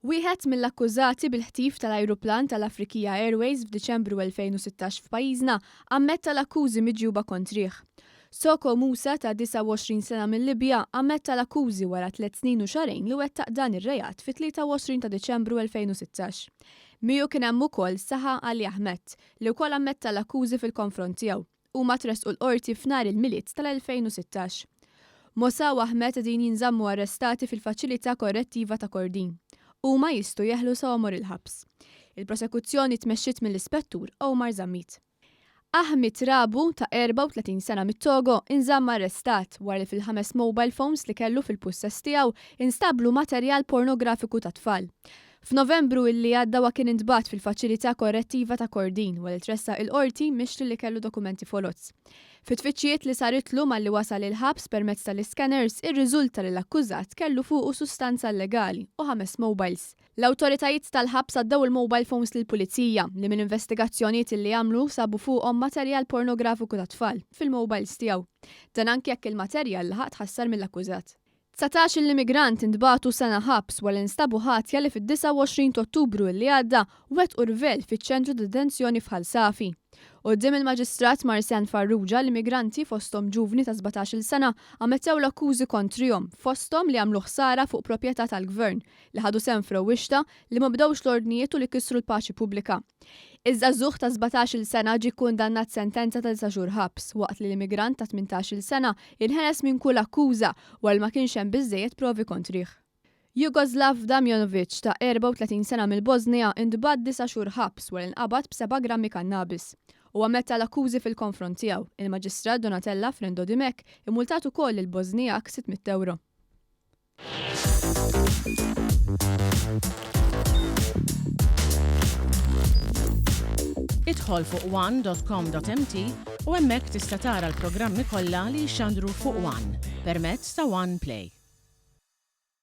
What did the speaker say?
Wieħed mill-akkużati bil-ħtif tal-ajruplan tal-Afriqiyah Airways f'Diċembru 2016 f'pajjiżna ammetta l-akkużi miġjuba kontrih. Soko Musa ta' 29 sena mil-Libja ammetta l-akkużi wara tliet snin u xahrejn li wettaq dan ir-reat fit-23 ta' Diċembru 2016. Miegħu kien hemm ukoll Saha Ali Ahmed li wkoll ammetta l-akkużi fil-konfront tiegħu. Huma tressqu l-Qorti f'nhar il-Milied tal-2016. Mosa u Ahmed qegħdin jinżammu arrestati fil-Faċilità Korrettiva ta' Kordin. Huma jistgħu jeħlu sa għomor il-ħabs. Il-prosekuzzjoni tmexxiet mill-Ispettur Omar Zammit. Ahmed Rabu, ta' 34 sena mit-Togo, inżamm arrestat wara li fil-ħames mobile phones li kellu fil-pussess tiegħu instablu materjal pornografiku tat-tfal. F'Novembru illi għadda huwa kien intbagħat fil-Faċilità Korrettiva ta' Kordin wara li tressaq il-Qorti mixli li kellu dokumenti foloz. Fi tfittxijiet li saritlu malli wasal il-ħabs permezz tal-iscanners irriżulta li l-akkużat kellu fuqu sustanza llegali u ħames mobiles. L-awtoritajiet tal-ħabs għaddew il-mobile phones lill-Pulizija li minn investigazzjonijiet illi għamlu sabu fuqhom materjal pornografiku tat-tfal fil-mobiles tiegħu. Dan anki jekk il-materjal laħaq tħassar mill-akkużat. 19-il immigrant intbagħtu sena ħabs wara li nstabu ħatja li fid-29 t'Ottubru illi għadda wettqu rvell fiċ-ċentru ta' detenzjoni f'Ħal Safi. Quddiem il-Maġistrat Marseanne Farrugia l-immigranti, fosthom ġuvni ta' 17-il sena, ammettew l-akkużi kontrihom, fosthom li għamlu ħsara fuq proprjetà tal-Gvern, li ħadu sehem f'rewwixta, li m'obdewx l-ordnijiet u li kisru l-paċi pubblika. Iż-żagħżugħ ta' 17-il sena ġie kkundannat sentenza ta' disa' xhur ħabs, waqt li l-immigrant ta' 18-il sena inħeles minn kull akkuża wara li ma kienx hemm biżżejjed provi kontrih. Jugoslav Damjanovic ta' 34 sena mill-Bosnija intbagħat disa' xhur ħabs wara li nqabad b'seba' grammi kannabis. Huwa ammetta l-akkużi fil-konfront tiegħu. Il-Maġistrat Donatella Frendo Dimech immultat ukoll lill-Bosnijak 600 ewro. Idħol fuq one.com.mt u hemmhekk tista' tara l-programmi kollha li jixxandru fuq One permezz ta' One Play.